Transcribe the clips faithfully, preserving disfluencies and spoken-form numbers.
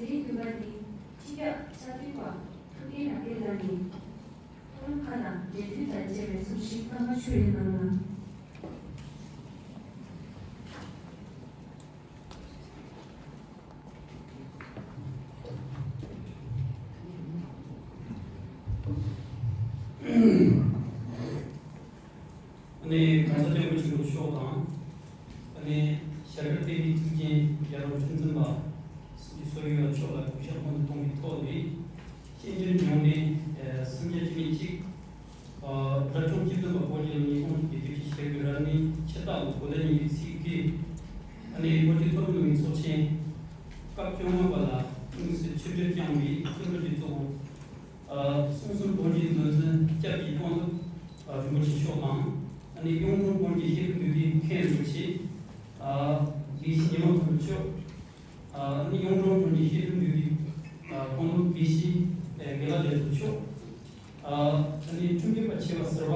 དེ་རིང་དགོན་པ་འདི་སྤྱི་ཁྱབ་བཅའ་སྡོད་པ་ཐུབ་བསྟན་རབ་རྒྱས་ལགས་ནས་ཐོག་མ་ཁག་དང་ལས་དོན་དང་བཅས་པའི་གསུང་བཤད་སྐབས་ལྔ་ཆོས་རེ་གནང་གནང་། ཨ་ནི་གོང་ས་སྐྱབས་མགོན་ཆེན་པོ་མཆོག་དང་། ཨ་ནི་ཞྭ་སྒར་བསྟན་པའི་གཙུག་རྒྱན་རྒྱལ་བ་ཁྲི་འཛིན་པ་གསུམ་གྱི་གསོ་བའི་མཆོག་ལ་གུས་ཞབས་སྔོན་དུ་གཏོང་བའི་ཐོག་ནས། ཤེས་འཇོན་ཉུང་ནས་སུམ་བརྒྱ་བཅུ་མེད་གཅིག་རབ་བྱུང་བཅུ་བདུན་པ་པོ་ཏི་ལ་ཉིས་སྟོང་གི་དུས་ཀྱི་ཞེ་དགུའི་རབ་གནས་ཆེ་རྟགས་ལ་གོ་ལ་ཉིན་གྱི་ཚིག་གི། ཨ་ནི་པོ་ཏི་མཐོ་རིམ་སློབ་མའི་ཚོགས་ཆེན་སྐབས་བཅོ་ལྔ་པ་ལ་དངོས་སུ་ཆིབས་བསྒྱུར་བསྐྱངས་པའི་སྐུ་མགྲོན་གྱི་གཙོ་བོ། ཨ། གསུང་གསུམ་བོན་གྱི་མཛོད་འཛིན་སྐྱབས་ཀྱི་དཔོན་སློབ་ཨ་རིན་པོ་ཆེ་མཆོག་དང་། ཨ་ནི་གཡུང་དྲུང་བོན་གྱི་བཤད་སྒྲུབ་འདུས་སྡེའི་མཁན་རིན་པོ་ཆེ། ཨ། དགེ་བཤེས་ཉི་མ་མཐོན་པོ་མཆོག་ཨ་ནི་གཡུང་དྲུང་བོན་གྱི་བཤད་སྒྲུབ་འདུས་སྡེའི་ཨ་དཔོན་སློབ་དགེ་བཤེས་ཨ་དགེ་ལགས་རྒྱ་མཚོ་མཆོག་ཨ་ནི་ཁྲིམས་དཔོན་པ་ཆེ་བ་ཟུར་པ་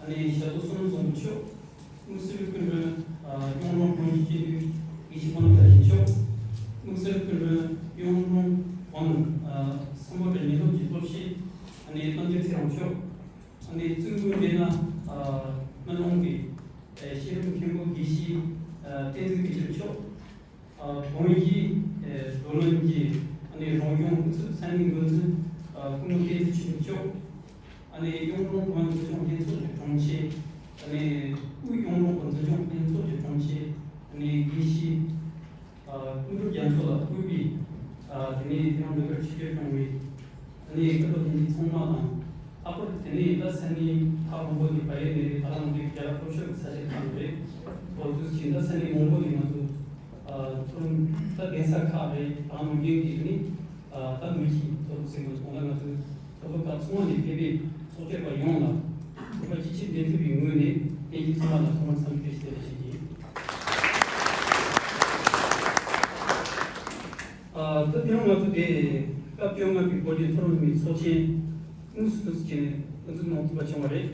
ཨ་ནི་ཞྭ་དོ་བསོད་ནམས་བཟང་པོ་མཆོག་དངོས་སུ་སྐུ་མགྲོན་ཨ་གཡུང་དྲུང་བོན་གྱི་སྤྱི་འཐུས་དགེ་བཤེས་སྤོ་ནོ་བཀྲ་ཤིས་མཆོག་དངོས་སུ་སྐུ་མགྲོན་གཡུང་དྲུང་བོན་ཨ་སམ་བྷོ་ཊ་ཉེན་རྟོག་ཅུས་སློབ་སྤྱི་ཨ་ནི་རྣམ་རྒྱལ་ཚེ་རིང་མཆོག་ཨ་ནི་བཙུན་དགོན་སྡེ་ན་ཨ་སྨོན་ལམ་གྱི་ཨ་བཤད་སྒྲུབ་མཁན་པོ་དགེ་བཤེས་ཨ་བསྟན་འཛིན་སྐུ་ཆེན་མཆོག་ཨ་བོན་གྱི་ཨ་བགྲོ་གླེང་གི་ཨ་ནི་རང་སྐྱོང་སྐུ་ཚབ་ས་གནས་འགོ་འཛིན་ཨ་སྐུ་ངོ་བསྟན་འཛིན་ཆོས་འཕེལ་མཆོག་ཨ་ནི་གཡུང་དྲུང་བོན་འཛིན་སྐྱོང་ལྷན་ཚོགས་ཀྱི་དྲུང་ཆེ། ཨ་ནི་དབུས་གཡུང་དྲུང་བོན་འཛིན་སྐྱོང་ལྷན་ཚོགས་ཀྱི་དྲུང་ཆེ། ཨ་ནི་དགེ་བཤེས་ཨ་ཀུན་གྲུབ་རྒྱ་མཚོ་ལགས་སྐུ་པས་ཨ་དེ་ནས་དེ་རིང་འདི་གར་ཆིབས་བསྒྱུར་བསྐྱངས་པའི་ཨ་ནི་སྐུ་མགྲོན་ལྷན་རྒྱས་ཚང་མ་དང་། ལྷག་པར་དུ་དེ་ནས་ད་ས་གནས་ཁག་མང་པོ་ནས་བལ་ཡུལ་ནས་རེད། ད་ང་ཚོའི་རྒྱ་གར་ལྷོ་ཕྱོགས་ཀྱི་ས་ཆ་ཁག་ནས་རེད། འོ་དུས་ཀྱི་ད་ས་གནས་མང་པོ་ནས་ང་ཚོ་ཨ་ཁྲོམ་ད་གདན་ས་ཁག་རེད། ད་ནང་རྒྱུན་གྱི་ནི་ཨ་ད་མི་གི་ཐོག་ཟིན་པ་སོང་ན་ང་ཚོའི་ཐོག་ཁག་ཚང་མ་ནས་ཕེབས་པའི་ཚོགས་བཅར་བ་ཡོངས་ལ་གུས་པ་ཇི་ཆེ་འགྲན་ཐུབ་པའི་ངོས་ནས་ལྷན་རྒྱས་ཚང་མ་ལ་ཐོག་མར་འཚམས་འདྲི་ཞུ་བ་ཞིག་ཡིན། ཨ་ད་དེ་རིང་ང་ཚོ་དེ་སྐབས་བཅོ་ལྔ་པའི་བོད་ཀྱི་མཐོ་རིམ་སློབ་མའི་ཚོགས་ཆེན་དངོས་སུ་དུས་ཀྱི་འགོ་འཛུགས་གནང་ཐུབ་པ་བྱུང་བ་རེད།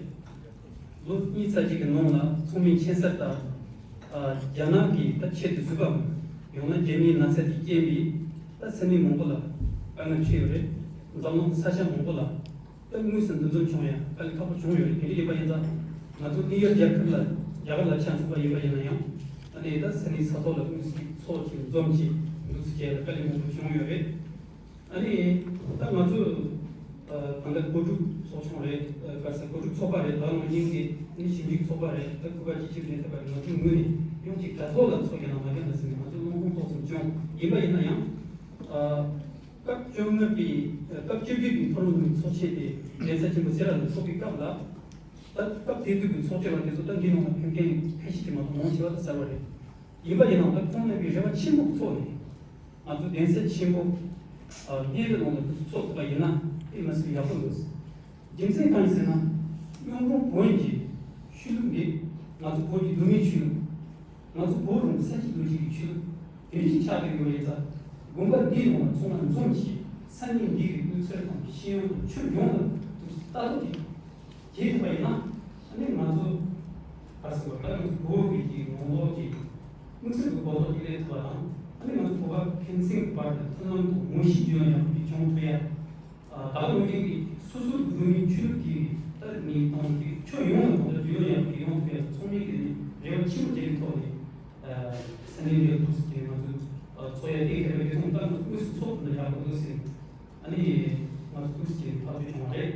ལོ་གཉིས་ཙམ་ཅིག་གི་ནང་ལ་ཚང་མས་མཁྱེན་གསལ་ལྟར། ཨ་རྒྱ་ནག་གིས་ད་ཆེད་དུ་བཟོས་པའམ་ཡང་ན་རྒྱ་མིའི་ན་ཚ་གྱི་རྐྱེན་པས་ད་ས་གནས་མང་པོ་ལ་དཀའ་ངལ་འཕྲད་ཡོད་རེད། འཛམ་གླིང་གི་ས་ཆ་མང་པོ་ལ་ད་དངོས་སུ་འདུ་འཛོམས་བྱུང་ཡ་དཀའ་ལས་ཁག་པོ་བྱུང་ཡོད་རེད། དེ་འདྲ་ཡིན་པ་ཡིན་ཙང་ང་ཚོ་ནིའུ་ཡོག་རྒྱལ་ཁབ་ལ་རྒྱ་གར་ལ་ཆ་མཚོན་པ་ཡིན་པ་ཡིན་ན་ཡང་ཨ་ནི་ད་ས་གནས་ས་ཐོག་ལ་དངོས་སུ་ཚོགས་ཀྱིས་འཛོམས་ཀྱིས་འདུ་འཛོམས་བྱས་ལ་དཀའ་ལས་མང་པོ་བྱུང་ཡོད་རེད། ཨ་ནི་ད་ང་ཚོ་ཨ་ད་ལྟ་གོ་སྒྲིག་ཚོགས་ཆུང་རེད། ཨ་ག་རེ་ཟེར། གོ་སྒྲིག་ཚོགས་པ་རེད། ད་ལོ་རྙིང་གི་ཨ་ནི་ཞིབ་འཇུག་ཚོགས་པ་རེད། ད་སྐུ་པར་ཅི་ཅི་ལེན་ཐུབ་པ་རེད། ང་ཚོའི་ངོས་ནས་ཡོང་ཅིག་དྲ་ཐོག་ལ་ཚོགས་རྒྱ་ནང་མ་རྒྱ་ན་ཟེར་ནས་ང་ཚོ་སློང་སློང་ཏོག་ཙམ་བྱུང་། ཡིན་པ་ཡིན་ན་ཡང་ཨ་སྐབས་བཅོ་ལྔ་པའི་ཨ་སྐབས་བཅུ་བཞི་པའི་མཐོ་རིམ་སློབ་མའི་ཚོགས་ཆེན་དེ་གདན་ས་ཆེན་པོ་སེ་ར་ལ་ཚོགས་པའི་སྐབས་ལ། ད་སྐབས་དེ་དུས་ཀྱི་ཚོགས་བཅར་བ་དེ་ཚོ་ད་འདི་ནང་ལ་ཕེབས་མཁན་ཁ་ཤས་ཀྱིས་མ་གཏོགས་མང་ཆེ་བ་ད་གསར་བ་རེད། ཡིན་པ་ཡིན་ནའང་ད་ཁོང་རྣམ་པའི་རེ་བ་ཆེན་པོ་ཚོགས་ནས་ང་ཚོ་གདན་ས་ཆེན་པོ་ཨ་སྨན་པའི་ནང་ལ་དུས་སུ་ཚོགས་ཐུབ་པ་ཡིན་ན་དཔེ་མི་སྲིད་ཡག་པོ་འདུག་རྒྱུ་མཚན་གང་ཡིན་ཟེར་ན། གཡུང་དྲུང་བོན་གྱི་ཆོས་ལུགས་འདི་ང་ཚོ་བོད་ཀྱི་གདོད་མའི་ཆོས་ལུགས། ང་ཚོ་བོད་རང་གི་ས་གཅིག་ལུགས་གཅིག་གི་ཆོས་ལུགས་དེ་རིགས་ཅིག་ཆགས་བསྡད་ཡོད་རེད་ཙང་། དགོན་པ་འདིའི་ནང་ལ་ཚང་མ་འཛོམས་ཤིག་ས་གནས་འདི་གི་དབུས་གཙོས་དང་ཤེས་ཡོན་དང་ཆོས་ཡོངས་ལ་དུས་སུ་ལྟ་རྟོག་ཅིག་བྱེད་ཐུབ་པ་ཡིན་ན། ཨ་ནི་ང་ཚོ་ག་རེ་ཟེར་བ། ད་ང་ཚོ་བོད་ཀྱི་ཀྱི་ངོ་ལོག་གི་དམིགས་བསལ་གྱི་གོ་རྟོགས་ཅིག་སླེབས་ཐུབ་པ་དང་། ཨ་ནི་ང་ཚོ་བོད་པ་ཕན་ཚུན་གྱི་བར་དུ་མཐུན་ལམ་དང་ངོ་ཤེས་རྒྱུན་ཡག་པོ་ཅིག་བྱུང་ཐུབ་ཡ། ད་ལྟ་ངོས་ཀྱིས་སོ་སོའི་གདོད་མའི་ཆོས་ལུགས་ཀྱི་ད་ངེས་སྟོང་གི་ཆོས་ཡོངས་ལ་གོང་དུ་རྒྱུས་ལོན་ཡག་པོ་ཡོང་ཐུབ་ཡ། ཚང་མས་དེ་ནི་རེ་བ་ཆེན་པོ་བྱེད་ཀྱི་ཐོག་ནས་ས་གནས་འདིར་འདུག་ཟེར་ང་ཚོས་ཚོགས་ཡ་དེ་ག་རེ་ཡོད་ཚང་ད་ང་ཚོ་དངོས་སུ་ཚོགས་ཐུབ་ན་ཡག་པོ་འདུག་ཟེར། ཨ་ནི་ང་ཚོ་དངོས་སུ་ཀྱི་ཐག་གཅོད་བྱུང་བ་རེད།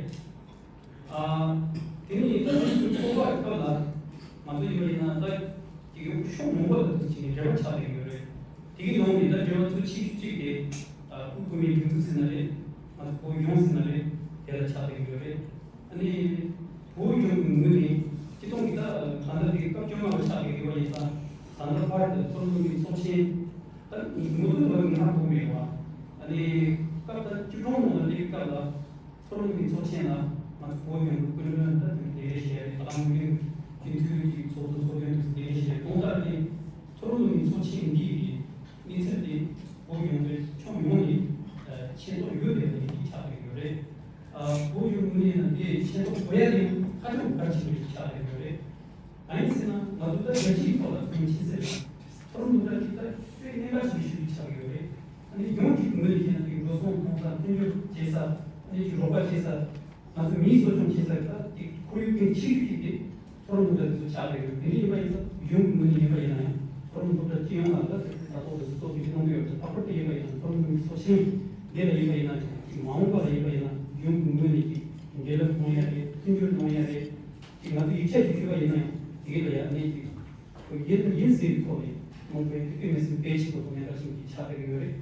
ཨ། དེ་ནས་ད་དུས་སུ་ཚོགས་པ་སྐབས་ལ་ང་ཚོ་ཡིན་པ་ཡིན་ན་ད་ཀྱི་ཕྱོགས་མང་པོ་ལ་དུས་ཀྱི་རེ་བ་ཆགས་བསྡད་ཡོད་རེད། དེ་གི་ནང་ནས་ད་རེ་བ་གཙོ་ཆེ་ཤོས་གཅིག་དེ་ཨ་དབུས་བོད་མིའི་སྒྲིག་འཛུགས་ཟེར་ན་རེད། ང་ཚོ་བོད་ལྗོངས་ཟེར་ན་རེད། དེ་ལ་ཆགས་བསྡད་ཡོད་རེད། ཨ་ནི་བོད་ལྗོངས་ཀྱི་ངོས་ནས་སྤྱི་བཏང་གི་ད་ད་ལྟ་དེ་སྐབས་བཅོ་ལྔ་པ་ཆགས་བསྡད་ཡོད་པ་ཡིན་ཙང་། ད་ལྟ་བར་དུ་མཐོ་རིམ་སློབ་མའི་ཚོགས་ཆེན་ད་ངོ་ཐོག་ལ་ང་ཐོག་མེད་པ། ཨ་ནི་སྐབས་ད་བཅུ་གྲངས་ནང་ལ་སླེབས་སྐབས་ལ། མཐོ་རིམ་གྱི་ཚོགས་ཆེན་ལ་ང་ཚོ་བོད་ལྗོངས་ཀྱི་སྐུ་མགྲོན་ད་དུང་གདན་འདྲེན་བྱས་རེད། ད་ལྟ་སྔོན་ཐོན་གྱི་ཚོགས་གཙོ་ཚོགས་གཞོན་དུ་གདན་འདྲེན་བྱས་རེད། གང་ལྟར་ཏེ་མཐོ་རིམ་གྱི་ཚོགས་ཆེན་འདི་ཡི་གནས་ཚུལ་དེ་བོད་ལྗོངས་པའི་ཕྱོགས་ཡོངས་ནས་མཁྱེན་རྟོགས་ཡོད་བསྡད་པ་ཞིག་ཆགས་བསྡད་ཡོད་རེད། བོད་ལྗོངས་ངོས་ནས་ཡང་དེ་མཁྱེན་རྟོགས་དགོས་ཡ་དེ་ཧ་ཅང་གལ་ཆེན་པོ་ཞིག་ཆགས་བསྡད་ཡོད་རེད། གང་ཡིན་ཟེར་ན་ང་ཚོ་ད་རྒྱལ་སྤྱིའི་ཐོག་ལ་མཚོན་ཆེ་ཟེར་ན་མཐོ་རིམ་སློབ་གྲྭ་དེ་ད་དཔེ་གནད་འགག་ཆེན་པོ་ཞིག་ཆགས་ཡོད་རེད། ཨ་ནི་ཡོངས་ཀྱི་ངོས་ནས་ མཐུན་སྦྱོར་བྱེད་ས། ཨ་ནི་ཅིག་རོགས་པ་བྱེད་ས། ང་ཚོ་མིའི་གསོ་སྐྱོང་བྱེད་ས་ད་ཅིག་ཁོར་ཡུག་གལ་ཆེ་ཤོས་ཅིག་དེ་མཐོ་རིམ་སློབ་གྲྭ་དེ་ཚོ་ཆགས་བསྡད་ཡོད། དེ་འདྲ་ཡིན་པ་ཡིན་ཙང་གཞུང་གི་ངོས་ནས་ཡིན་པ་ཡིན་ན་ཡང་མཐོ་རིམ་སློབ་གྲྭ་སྤྱི་ཡོངས་ལ་ད་ལྟ་ཐོག་ཏུ་གཙོ་བོ་གནང་གི་ཡོད། ལྷག་པར་དུ་ཡིན་པ་ཡིན་ན་མཐོ་རིམ་ཚོགས་ཆེན་འདི་ལ་ཡིན་པ་ཡིན་ན་ཅིག་མ་འོངས་པ་ལ་ཡིན་པ་ཡིན་ན་གཞུང་གི་ངོས་ནས་ཅིག་འབྲེལ་ལམ་གནང་ཡ་རེད། མཐུན་སྦྱོར་གནང་ཡ་རེད། ཅིག་ང་ཚོ་ཡིག་ཆ་ཅིག་ཞུས་པ་ཡིན་ན་ཡང་དེ་ག་ལ་ཡ་གནས་ཅིག་ཡིན་ཡིན་ཟེར་བའི་ཐོག་ནས་མང་པོའི་དུས་མི་སེམས་དཔེ་ཆེན་པོ་དང་གནད་འགག་ཆེན་པོ་ཆགས་བསྡད་ཀྱི་ཡོད་རེད།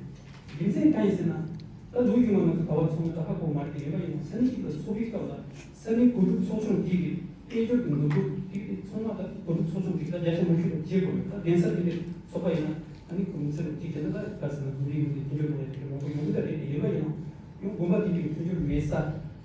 རྒྱུ་མཚན་གང་ཡིན་ཟེར་ན། ད་ལོ་རྒྱུས་ནང་ང་ཚོ་ག་བ་ཚང་མ་ད་ཧ་གོ་མ་རེད་དེ། ཡིན་པ་ཡིན་ན་ས་གནས་གཅིག་ལ་ཚོགས་པའི་སྐབས་ལ་ས་གནས་གོ་སྒྲིག་ཚོགས་ཆུང་དེ་གི་དཔལ་འབྱོར་གྱི་འགག་སྒྲུབ་དེ་གི་ཚང་མ་ད་གོ་སྒྲིག་ཚོགས་ཆུང་དེ་ག་རྒྱ་ཆེན་པོ་ཞིག་ལ་བྱེད་དགོས་རེད། ད་གདན་ས་དེ་འདྲའི་ཚོགས་པ་ཡིན་ན་ཨ་ནི་གོང་ཚད་ལ་གཅིག་བྱས་ན་ད་ག་ཟེར་ན་དགོན་སྡེ་ཡོངས་ཀྱི་མཐུན་སྦྱོར་གནང་ཡ་དེ་འདྲ་མང་པོ་ཡོང་གི་ད་རེད་དེ། ཡིན་པ་ཡིན་ན་ཡང་དགོན་པ་དེ་འདྲའི་མཐུན་སྦྱོར་མེད་ས།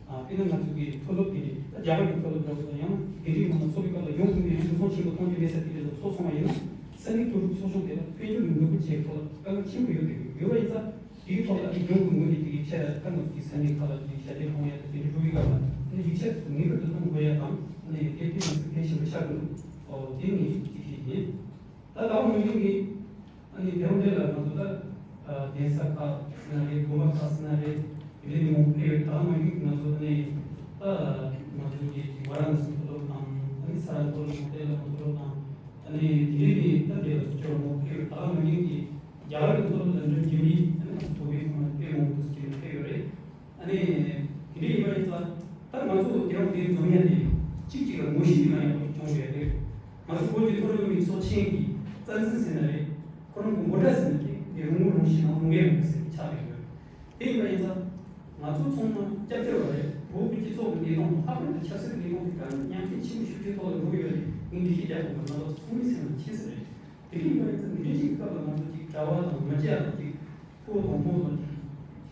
དཔེར་ན་ང་ཚོ་གི་མཐོ་སློབ་དེ་འདྲའི་ད་རྒྱ་གར་གྱི་མཐོ་སློབ་འདྲ་པོ་དང་ཡང་ན་དེ་འདྲའི་ནང་ལ་ཚོགས་པའི་སྐབས་ལ་ཡོང་ཐུབ་ནས་ཡང་འགྲོ་སོང་ཆེན་པོ་གཏོང་རྒྱུ་མེད་ས་དེ་འདྲ་ལ་ཚོགས་སོང་བ་ཡིན་ན་ས་གནས་མཐོ་སློབ་ཚོགས་ཆུང་དེ་ལ་དཔལ་འབྱོར་གྱི་འགག་སྒྲུབ་བྱེད་ཐོག་ལ་དཀའ་ངལ་ཆེན་པོ་ཡོད་དེ། ཡོད་པ་ཡིན་ཙང་དེའི་ཐོག་ལ་ཨ་ནི་གཞུང་གི་ངོས་ནས་དེ་གའི་ཆ་ཁ་ནང་གི་ས་གནས་ཁག་ལ་དེ་ཞལ་འདེབས་གཏོང་ཡ་དང་དེ་འདྲ་འགྲོ་བའི་སྐབས་ལ་ཨ་ནི་ཡིག་ཆ་དེ་ཚོ་ངེས་པར་དུ་གནང་དགོས་ཡ་དང་ཨ་ནི་དེ་དུས་ནས་གལ་ཆེན་པོ་ཆགས་འདུག་ཨོ་དེ་ངས་ཅིག་ཤེས་ཡིན། ད་ད་ལོ་ངོས་ནས་ཨ་ནི་དེ་རིང་འདི་ལ་ང་ཚོ་ད་གདན་ས་ཁག་ཟེར་ན་རེད། དགོན་པ་ཁག་ཟེར་ན་རེད། དེ་འདྲའི་མང་པོ་ཕེབས་ཡོད། ད་ལོ་ངོས་ནས་ང་ཚོ་ཨ་ནི་ད་ང་ཚོ་གི་ཅིག་ཝཱ་ར་ཎ་སི་མཐོ་སློབ་དང་ཨ་ནི་ས་རཱ་མཐོ་སློབ་དང་དེ་ལ་མཐོ་སློབ་དང་ཨ་ནི་དེ་འདྲའི་གི་ད་འདི་ལ་ཚོགས་ཆུང་མང་པོ་ཕེབས་ཡོད། ད་ལོ་ངོས་ནས་ཀྱི་རྒྱ་གར་གྱི་མཐོ་སློབ་ལ་འགྲིམ་རྒྱུ་མིན་ཨ་ནི་ང་ཚོ་བོད་པའི་ཁོངས་ལ་དཔེ་མང་པོ་ཞིག་ཕེབས་ཡོད་རེད། ཨ་ནི། དེ་འདྲ་ཡིན་པ་ཡིན་ཙང་། ད་ང་ཚོ་དེ་རིང་འདིར་འཛོམས་ཡ་དེ། གཅིག་གཅིག་ལ་ངོ་ཤེས་ཀྱི་མ་ཡིན་པ་བྱུང་བའི་རེད། ང་ཚོ་བོད་ཀྱི་མཐོ་རིམ་སློབ་མའི་ཚོགས་ཆེན་གྱི་རྩ་འཛིན་ཟེར་ན་རེད། ཁོ་རང་གི་འབོད་སྒྲ་ཟེར་ན་རེད། དེ་རང་ངོ་རང་ཤེས་དང་རང་འགན་རང་ཟེར་ཆགས་ཡོད་རེད། དེ་ཡིན་པ་ཡིན་ཙང་། ང་ཚོ་ཚང་མ་སྐྱབས་བཅོལ་བ་རེད། བོད་ཀྱི་སྤྱི་ཚོགས་ཀྱི་གནས་སྟངས་ལྷག་པར་དུ་ཆབ་སྲིད་ཀྱི་གནས་སྟངས་དེ་ག་ནས་ཉམས་ཞན་ཆེན་པོ་ཞིག་གི་ཐོག་ལ་འགྲོ་གི་ཡོད་རེད། ངས་འགྲེལ་བཤད་རྒྱག་དགོས་པ་ང་ཚོ་ཚང་མའི་སེམས་ལ་མཁྱེན་གསལ་རེད། དེ་འདྲ་ཡིན་པ་ཡིན་ཙང་འདི་འདྲ་ཅིག་སྐབས་ལ་ང་ཚོ་ཅིག་གྲྭ་བ་དང་མི་སྐྱ་དང་ཅིག་ཕུ་བོ་དང་མོ་དང་ཅིག་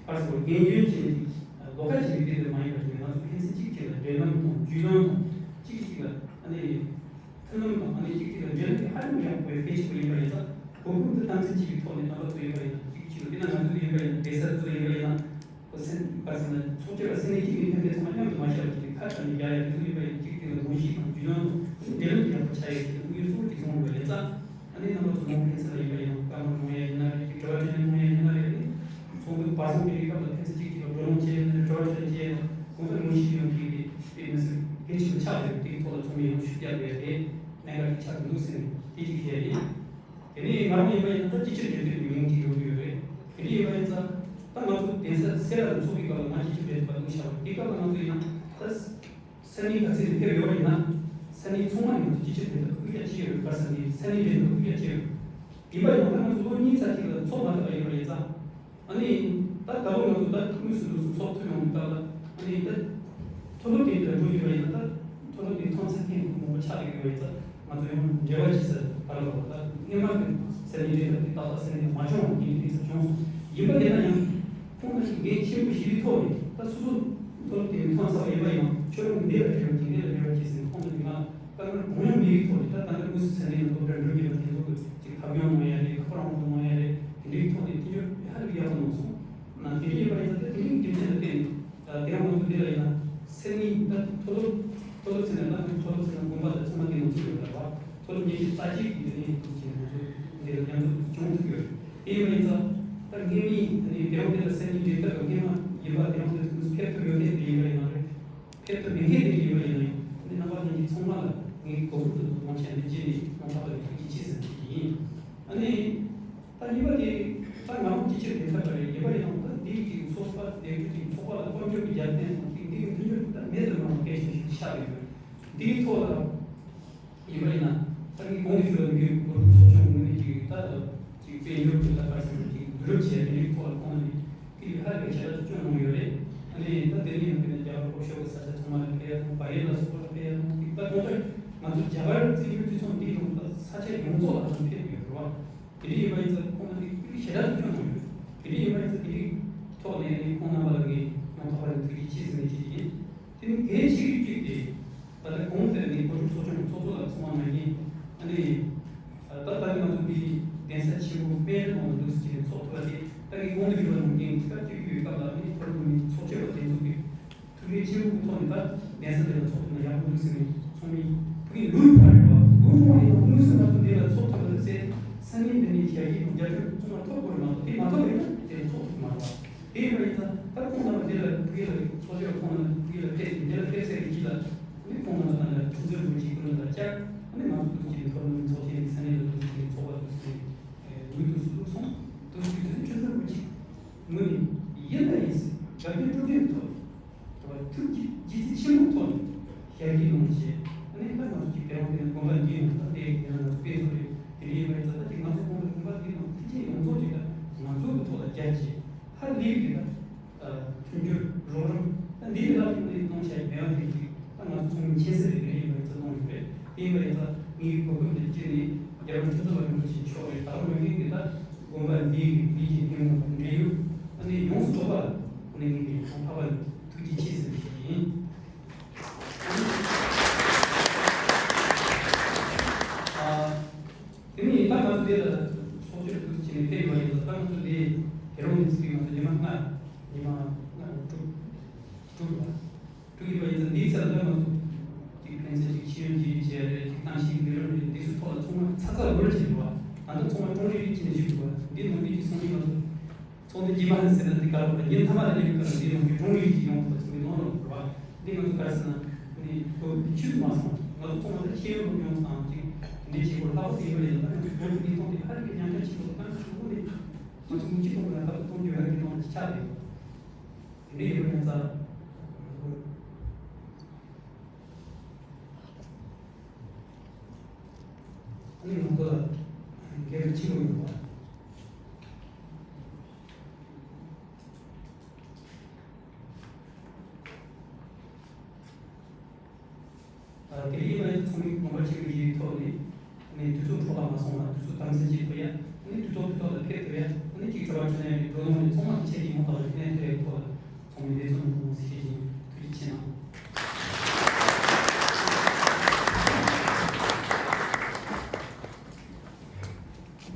ཕར་ཚུར་རྒན་གཞོན་བྱས་ནས་ཅིག་ལོགས་ཀ་བྱས་ནས་བསྡད་པ་མ་ཡིན་པ་ཞིག་ང་ཚོ་ཕན་ཚུན་གཅིག་གཅིག་ལ་འབྲེལ་ལམ་དང་རྒྱུས་ལོན་དང་ཅིག་གཅིག་ལ་ཨ་ནི་མཐུན་ལམ་དང་ཨ་ནི་གཅིག་གཅིག་ལ་འབྲེལ་ལམ་དེ་ཧ་ཅང་ཡག་པོ་གལ་ཆེན་པོ་ཡིན་པ་ཡིན་ཙང་གོ་སྐབས་འདི་དམ་འཛིན་བྱེད་པའི་ཐོག་ནས་རྣམ་པ་ཚོ་ཡིན་པ་ཡིན་ན་ཅིག་གཅིག་ལ་དཔེར་ན་ང་ཚོ་ཡིན་པ་ཡིན་ན་གདན་ས་ཚོ་ཡིན་པ་ཡིན་ན། ཁོ་སེམས་པར་སེམས་ལ་ཚོགས་སྤྱི་ལ་སེམས་ནས་གཅིག་ནས་ཕན་ཕན་ཚང་མ་མཉམ་དུ་མ་བཞག་པ་ཅིག་ནས་ཁ་བྲལ་ནས་རྒྱག་ཡ་དེ་ཚོ་ཡིན་པ་ཡིན་གཅིག་དེ་ལ་ངོ་ཤེས་དང་རྒྱུས་ལོན་དང་འབྲེལ་ལམ་ཡག་པོ་ཆགས་ཡོད་ཅིག་དངོས་ཡོད་གཙོ་བོ་དེ་ཚོ་ཡིན་པ་ཡིན་ཙང་ཨ་ནི་རྣམ་པ་ཚོ་ནང་ཕན་ཚུན་ལ་ཡིན་པ་ཡིན་ན་བཀའ་མོལ་གནང་ཡ་ཡིན་ན་རེད་ཅིག་དྲི་བ་དྲིས་ལན་གནང་ཡ་ཡིན་ན་རེད་ཨ་ནི་ཚོགས་འདུ་བར་གསུམ་དེ་རིགས་སྐབས་ལ་ཕན་ཚུན་གཅིག་གཅིག་ལ་བགྲོ་གླེང་བྱས་ཡ་ཡིན་ན་རེད་དྲི་བ་དྲིས་ལན་བྱས་ཡ་ཡིན་ན་གང་ལྟར་ངོ་ཤེས་ཡོང་གི་རེད་དེ་མི་སྲིད་གལ་ཆེན་པོ་ཆགས་ཡོད་དེའི་ཐོག་ལ་ཚང་མས་ཡང་ཤུགས་རྒྱག་དགོས་ཡ་དེ་གནད་འགག་ཅིག་ཆགས་འདུག་ཟེར་ནས་དེ་གཅིག་བཤད་ཡིན། དེ་ནས་ང་རང་ཡིན་པ་ཡིན་ན་ད་སྤྱི་ཁྱབ་འབྲེལ་མཐུད་ཀྱི་མིང་ཅིག་ཡོང་གི་ཡོད་རེད། དེ་འདྲ་ཡིན་པ་ཡིན་ཙང་ད་ང་ཚོ་གདན་ས་སེ་ར་ལ་ཚོགས་པའི་སྐབས་ལ་ང་སྤྱི་ཁྱབ་འབྲེལ་མཐུད་པ་འདུག་བྱ་བ་དེ་སྐབས་ལ་ང་ཚོ་ཡིན་ན་ད་ས་གནས་ག་ཚོད་ནས་ཕེབས་ཡོད་པ་ཡིན་ན་ས་གནས་ཚང་མ་ནས་ང་ཚོ་སྤྱི་ཁྱབ་འབྲེལ་མཐུད་སྐུལ་ཀྱག་བྱས་ཡོད་རེད། ག་རེ་ཟེར་ན་ས་གནས་འབྲེལ་མཐུད་སྐུལ་ཀྱག་བྱས་ཡོད་རེད། ཡིན་པ་ཡིན་ན་ད་ང་ཚོ་ལོ་གཉིས་ཙམ་ཅིག་ལ་ཚོགས་མ་ཐུབ་པ་ཡིན་པ་ཡིན་ཙང་། ཨ་ནི། ད་ད་ལོ་ང་ཚོ་ད་དངོས་སུ་འདུག་སེ་ཚོགས་ཐུབ་ཡོང་མི་ཐུབ་ལ། ཨ་ནི་ད། མཐོ་སློབ་དེ་འདྲ་འགྲོ་ཡོད་པ་ཡིན་ན་ད། མཐོ་སློབ་དེ་ཐོན་ཚར་མཁན་མང་པོ་ཆགས་ཡོད་པ་ཡིན་ཙང་ང་ཚོ་ཡང་འབྲེལ་བ་བྱེད་ས་བར་ལ་ད་སྔོན་མ་གི་ས་གནས་འབྲེལ་ཐག་དེ་ཏག་ཏག་ས་གནས་མ་བྱུང་བ་ཡིན་དུས་ས་བྱུང་སོང་། ཡིན་པ་དེ་ན་ཡང་ཁོང་ད་ཅིག་འགན་ཆེན་པོ་ཞིག་ཐོག་ནས་ད་སོ་སོ་མཐོ་སློབ་དེ་ཐོན་ཚར་བ་ཡིན་པ་ཡང་ཁྱོད་རང་གི་འདི་ལ་འབྲེལ་བ་བྱེད་འདི་ལ་འབྲེལ་བ་བྱེད་ཟེར་ནས་ཁོང་ད་ཅིག་ང་དཀའ་ངལ་གང་ཡང་མེད་པའི་ཐོག་ནས་ད་ད་ལྟ་དངོས་སུ་ས་གནས་ནང་སློབ་གྲྭ་འགྲོ་རྒྱུ་ལ་དེ་ཚོ་གི་ཅིག་ཐབས་སྐྱོང་གནང་ཡ་རེད། ཁག་པོ་རང་དབང་གནང་ཡ་རེད། དེ་འདྲའི་ཐོག་ནས་མཐུན་སྦྱོར་ཧ་ལས་པའི་ཡག་པོ་གནང་སོང་། ན་དེ་འདྲ་ཡིན་པ་ཡིན་ཙང་ད་དེ་འདྲའི་རྒྱུ་མཚན་ལ་བརྟེན་ནས་ད་དེ་རིང་ང་ཚོ་འདི་ལ་ཡིན་ན་སེམས་ནི་ད་མཐོ་སློབ་མཐོ་སློབ་ཟེར་ན་ད་མཐོ་སློབ་ཟེར་ན་དགོན་པ་དང་ཚང་མ་དེ་ནང་ཚུད་ཡོད་རེད་བ། མཐོ་སློབ་ཉི་ཤུ་རྩ་གཅིག་གི་དེ་ནས་ཡིན་ཟེར་ང་ཚོ་འདི་ལ་མཉམ་འཛོམས་བྱུང་ཐུབ་ཡོད་རེད། དེ་ཡིན་པ་ཡིན་ཙང་ད་སྔོན་མའི་ད་ནི་དེ་རིང་འདི་ལ་སེམས་ནི་འབྲེལ་ཐབས་སྔོན་མ་ཡིན་པ་དེ་རིང་འདི་ཚོ་ཕེབས་ཐུབ་ཡོད་མཁན་དེ་ཡིན་པ་ཡིན་ན་རེད། ཕེབས་ཐུབ་མེད་མཁན་དེ་ཡིན་པ་ཡིན་ན་ཡང་ཨ་ནི་རྣམ་པ་ལྷན་རྒྱས་ཚང་མ་ལ་ངས་གོ་སྐབས་དེ་ཚོ་དབང་ཆ་འདི་བརྗེས་ནས་གནང་ཐུབ་པ་ལ་ཐུགས་རྗེ་ཆེ་ཟེར་ནས་ཞུ་གི་ཡིན། ཨ་ནི། ད་གཉིས་པ་དེ་ད་ང་རང་སྤྱི་ཁྱབ་འབྲེལ་ཐག་པ་རེད། གཉིས་པ་ཡིན་ནའང་ད་འདི་གི་ཚོགས་པ་དེ་གི་ཚོགས་པ་ལ་དཔལ་འབྱོར་གྱི་རྒྱབ་རྟེན་དང་འདི་འདི་གི་མཐུན་སྦྱོར་ད་མེད་དུ་མི་རུང་བ་གལ་ཆེན་ཞིག་ཆགས་ཡོད། འདིའི་ཐོག་ལ་ཡིན་པ་ཡིན་ན་ད་ངས་གོང་དུ་ཞུས་པ་ནང་བཞིན་གོ་སྒྲིག་ཚོགས་ཆུང་ངོས་ནས་ཅིག་ད་ཅིག་དཔལ་འབྱོར་གྱི་ད་ག་རེ་ཟེར་ན་ཅིག་བསྡུ་རུབ་བྱས་དེ་འདྲའི་ཐོག་ལ་ཁོང་ནས་སྐད་ཧ་ལས་པའི་ཞབས་ཕྱི་སྐྱོང་གནང་ཡོད་རེད། ཨ་ནི་ད་དེ་ནས་ཡང་དེ་ནས་རྒྱ་གར་ལྷོ་ཕྱོགས་ཀྱི་ས་ཆ་ཚང་མ་ལ་ཕེབས་ཡ་དང་བལ་ཡུལ་ལ་སོགས་པ་ལ་ཕེབས་ཡ་དང་ད་གང་ལྟར་ང་ཚོ་རྒྱ་གར་བཙན་བྱོལ་སྤྱི་ཚོགས་འདིའི་ནང་ད་ས་ཆ་ཡོངས་རྫོགས་ལ་ང་ཚོ་ཕེབས་ཡོད་རེད་བ། དེ་འདྲ་ཡིན་པ་ཡིན་ཙང་ཁོང་རྣམ་པས་སྐུལ་ཞེ་དྲག་ཏུ་བསྐྱོན་གནང་ཡོད། དེ་འདྲ་ཡིན་པ་ཡིན་ཙང་དེ་འདྲའི་ཐོག་ནས་ནི་ཁོང་རྣམ་པ་ལ་ངས་ཡང་དག་པར་ཐུགས་རྗེ་ཆེ་ཟེར་ནས་ཞུ་རྒྱུ་ཡིན། དེ་ནི་གལ་ཆེ་ཤོས་གཅིག་དེ་ད་ལྟ་གོང་དེར་ནི་གོ་སྒྲིག་ཚོགས་ཆུང་ཚོགས་གཙོ་ལགས་གསུངས་པ་ནང་བཞིན་ཨ་ནི་ད་ད་ནི་ང་ཚོ་འདི་གདན་ས་ཆེན་པོ་དཔལ་རི་ནང་ལ་འདུག་ཟེར་ནས་ཚོགས་ཐུབ་པ་དེ་ད་ངས་གོང་དུ་ཞུས་པ་ནང་བཞིན་སྐབས་བཅུ་དགུ་པའི་སྐབས་ལ་ནི་ཁོ་རང་ཚོ་ནི་ཚོགས་ཆེན་པོ་དེ་ཚོ་གི་ཐུགས་རྗེ་ཆེན་པོ་གི་ཐོག་ནས་ད་གདན་ས་དེ་ལ་ཚོགས་ཐུབ་ན་ཡག་པོ་འདུག་ཟེར་ནས་ཚང་མས་ཕུགས་ལུས་ཐོག་ནས་རེད་བ། ལུས་ཐོག་ནས་ཡང་དངོས་སུ་ང་ཚོ་འདི་ལ་ཚོགས་ཐུབ་པ་ཟེར་ས་གནས་འདི་ནས་ཞལ་གྱིས་དང་རྒྱབ་སྐྱོར་ཚང་མ་ཐོབ་དགོས་རེད་མ་གཏོགས་དེ་མ་ཐོབ་པ་ཡིན་ན་དེ་ལ་ཚོགས་ཐུབ་ཀྱི་མ་རེད་བ། དེ་ཡིན་པ་ཡིན་ཙང་ད་ཁོང་རྣམ་པ་འདི་ལ་ཕ་གི་ལ་ཚོགས་ཆེན་ཁོང་རྣམ་པ་ཕ་གི་ལ་ཕེབས་ཏེ་འདི་ལ་ཕེབས་ཚར་བའི་རྗེས་ལ་ཨ་ནི་ཁོང་རྣམ་པ་དང་འདྲ་ཆུང་ཚོད་འགོ་ཅིག་ཁོང་རྣམ་པ་བཅར། ཨ་ནི་ང་ཚོ་འདུག་ཅིག་མཐོ་རིམ་ཚོགས་ཆེན་གྱི་ས་གནས་ལ་འདུག་ཅིག་ཚོགས་པ་འདུག་ཅིག་འོས་བསྡུ་སུ་བླུགས་སོང་། འདུག་ཅིག་དེ་ནི་ཆུང་ཚོད་འགོ་ཅིག་ངོས་ནས་ཡིན་ན་ཡིན་སྲིད་དགའ་སྐྱིད་སྤྲོ་སྐྱིད་ཐོག་ཐུགས་ཀྱི་ལྗིད་ཚད་ཆེན་པོའི་ཐོག་ནས་ཞབས་ཕྱི་གནང་བྱས། ཨ་ནི་ད་ང་ཚོ་ཅིག་དེ་རིང་འདི་ནས་དགོན་པ་འདིའི་ནང་ད་ལྟའི་དེ་ན་ང་ཚོ་དཔེ་མཚོན་རེད། དེ་འདྲའི་ཡིན་པ་ཡིན་ཙང་ད་ཅིག་ང་ཚོ་དགོན་པ་དགོན་པ་འདིའི་ནང་མཐུན་རྐྱེན་ཡོངས་རྫོགས་ཅིག་ད་ང་ཚོ་གི་ཐོག་ལ་སྦྱར་བྱས་ཧ་ལས་པའི་ད་མཐུན་འགྱུར་རོགས་རམ་ད་འདི་ཡི་ལག་ཅིག་འདི་གནང་བྱས་མེད་པ་དེ་ཅིག་ད་ང་ཚོ་ཚང་མ་མཁྱེན་གསལ་རེད། དེ་འདྲའི་ཡིན་པ་ཡིན་ཙང་གནང་ཡོད་རེད། དེ་ཡིན་པ་ཡིན་ཙང་ངའི་གོ་སྐབས་འདི་སྤྱད་ནས་རྒྱལ་བ་ཆོས་མཚོ་རིན་པོ་ཆེ་མཆོག་གི་ད་རུང་མ་གི་འདི་ད་དགོན་པ་འདིའི་གི་འདི་གི་སྙིང་པོ་འབྲེལ་ཡོད་ཨ་ནི་ཡོངས་སུ་རྫོགས་པ་ལ་ཨ་ནི་ངས་ཀྱི་ཡོངས་ཐོག་མཐའ་བར་ནས་ཐུགས་རྗེ་ཆེ་ཟེར་བ་ཞིག་ཡིན། ཨ་དེ་ནས་ད་ང་ཚོ་འདི་ལ་ཚོགས་ཆེན་འདུག་ཅེས་ནས་ཕེབས་ཡོད་པ་ཡིན་ཙང་ད་ང་ཚོ་འདི་དེ་རིང་ནས་བརྩིས་ཏེ་ང་ཚོ་ཉི་མ་ལྔ་ཉི་མ་ལྔ་དྲུག་དྲུག་ལ། དྲུག་ཡིན་པ་ཡིན་ཙང་འདིའི་ཚེ་ལ་ད་ང་ཚོ་ཅིག་ཕན་ཚུན་ཅིག་ཤེས་ཡོན་བརྗེ་རེས་བྱས་རེད། ཅིག་གཏམ་བཤད་ཀྱི་ལས་རིམ་རེད། འདི་ཚོ་ཐོག་ལ་ཚང་མ་ཚ་ཚ་འུར་འུར་བྱས་འདུག་བ། ད་ལྟ་ཚང་མ་ཀྲོང་རིག་རིག་བྱས་ནས་བཞུགས་འདུག་བ། འདི་ནང་མི་ཅིག་སོང་ནས་ང་ཚོ་ཚོགས་འདུ་རྗེས་མ་ནས་ཟེར་ན་འདི་ག་རེ་བ་ཉིན་མཐའ་མ་ལ་སླེབས་ཡོང་གི་འདི་ནང་གི་ཀྲོང་རིག་ཅིག་ཡོང་གི་ཚང་མའི་ནང་ལ་འགྲོ་བ། འདི་ང་ཚོ་ག་རེ་ཟེར་ན་ནི་གོ་ཕྱིས་སུ་མ་སོང་། ང་ཚོ་ཚང་མ་ད་ཤེས་ཡོན་སློབ་སྦྱོང་དང་ཅིག་འདི་བྱེད་སྒོ་ལྷག་པ་དེ་ཡིན་པ་ཡིན་ན་ད་ང་ཚོ་བོད་ཀྱི་གནས་སྟངས་དེ་ཧ་ལས་པའི་ཉམས་ཆག་ཆེན་པོ་ད་ང་ཚོ་དངོས་གནས་ང་ཚོ་མི་སྤྱི་ཐོག་ལ་ལྟ་བ་གཏོང་རྒྱུ་ཧ་ལས་པའི་གནས་སྟངས་ཅིག་ཆགས་བསྡད་ཡོད། འདི་ཡོད་པ་ཡིན་ཙང་། ཨ་ནི་ང་ཚོ་ལ་འགན་ཆེན་པོ་ཡོད་པ། ཨ་དེ་ཡིན་ན་ཚང་མས་དགོངས་པ་ཆེན་པོ་ཞིག་ཐོག་ནས་ཨ་ནི་དུས་ཚོད་འཕྲོ་བརླག་མ་སོང་བ། དུས་ཚོད་དམ་འཛིན་བྱེད་ཐུབ་ཡ། ཨ་ནི་དུས་ཐོག་དུས་ཐོག་ལ་ཕེབས་ཐུབ་ཡ། ཨ་ནི་གཅིག་གྲྭ་པ་ཆུང་ནས་འགྲོ་ལོང་ནས་ཚང་མ་གི་ཆེད་ཀྱི་ཡོང་ཐག་ལ་ནས་